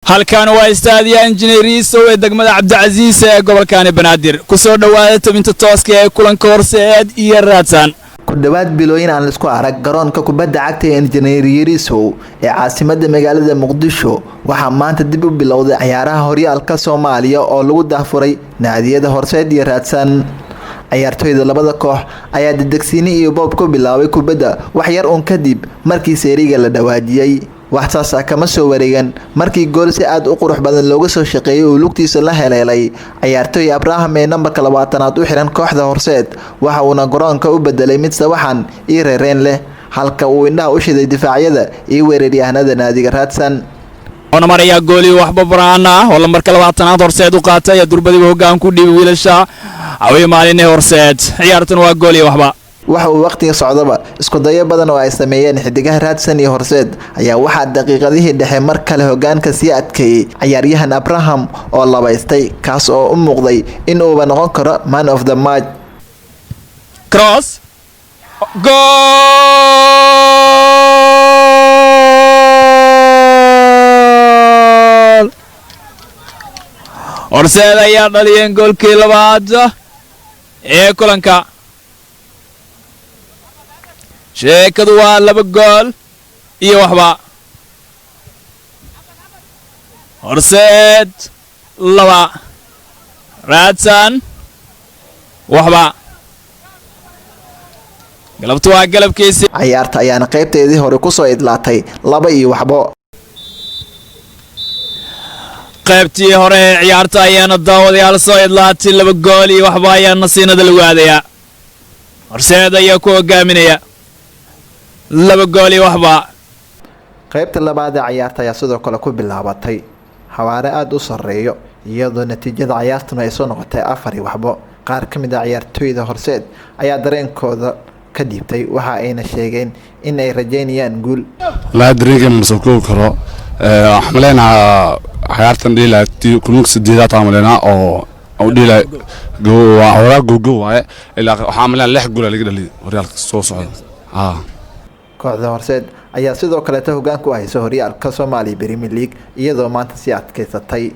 Halkan waa istaadiya Injineer Iisow ee degmada Cabdicasiis ee gobolkani Banaadir. Ku soo dhowaada tabinta tooska ee kulanka Horseed iyo Raadsan. Ku dhowaad bilooyin aan laisku arag garoonka kubadda cagta ee Injineer Yariisow ee caasimadda magaalada Muqdisho, waxaa maanta dib u bilowday ciyaaraha horyaalka Soomaaliya oo lagu daahfuray naadiyada Horseed iyo Raadsan. Ciyaartoyda labada koox ayaa dedegsiini iyo boob ku bilaabay kubadda wax yar uun kadib markii seeriga la dhawaajiyey. Wax saas ah kama soo wareegan markii gool si aad u qurux badan looga soo shaqeeyay uu lugtiisa la heleelay ciyaartoy Abraham ee nambarka 20aad u xiran kooxda Horseed. Waxa uuna garoonka u bedelay mid sawaxan iyo reereen leh, halka uu indhaha u shiday difaacyada iyo weeraryahanada naadiga Raadsan. Oona marayaa goolii waxba baraan ah oo lambarka 20aad Horseed u qaatay ayaa durbadiba hoggaan ku dhiibay wiilasha cawiye maaline Horseed. Ciyaartan waa goolii waxba. Waxa uu waqtiga socdaba isku dayo badan oo ay sameeyeen xidigaha Raadsan iyo Horseed ayaa waxaa daqiiqadihii dhexe mar kale hogaanka sii adkeeyey ciyaaryahan Abraham oo labaystay, kaas oo u muuqday in uuba noqon karo man of the match. Cross, gool! Horseed ayaa dhaliyeen goolkii labaad ee kulanka. Sheekadu waa 2 gool iyo waxba, Horseed 2, Raadsan waxba. Galabtu waa galabkiisii. Ciyaarta ayaana qaybteedii hore kusoo idlaatay 2 iyo waxbo. Qaybtii hore ee ciyaarta ayaana, daawadayaal, soo idlaatay 2 gool iyo waxba ayaa nasiinada lagu aadayaa. Horseed ayaa ku hogaaminaya 2 gool iyo waxba. Qaybta labaad ee ciyaarta ayaa sidoo kale ku bilaabatay xawaare aada u sarreeyo, iyadoo natiijada ciyaartuna ay soo noqotay 4 iyo waxbo. Qaar ka mid ah ciyaartooyda Horseed ayaa dareenkooda ka dhiibtay, waxa ayna sheegeen in ay rajeynayaan guul. Wallaahi dareenkay ma soo koobi karo. Waxaan maleynayaa ciyaartan dhihi lahaa kulanka sideedaad aan maleynaa oo oo dhihi lahaa waa horaa gogo waaye. Ilaa waxaan maleynaa lix gool laga dhaliyay horyaalka soo socda. Haa. Kooxda Horseed ayaa sidoo kaleeta hoggaan ku haysa horyaalka Soomaaliya Premier League, iyadoo maanta sii adkeysatay.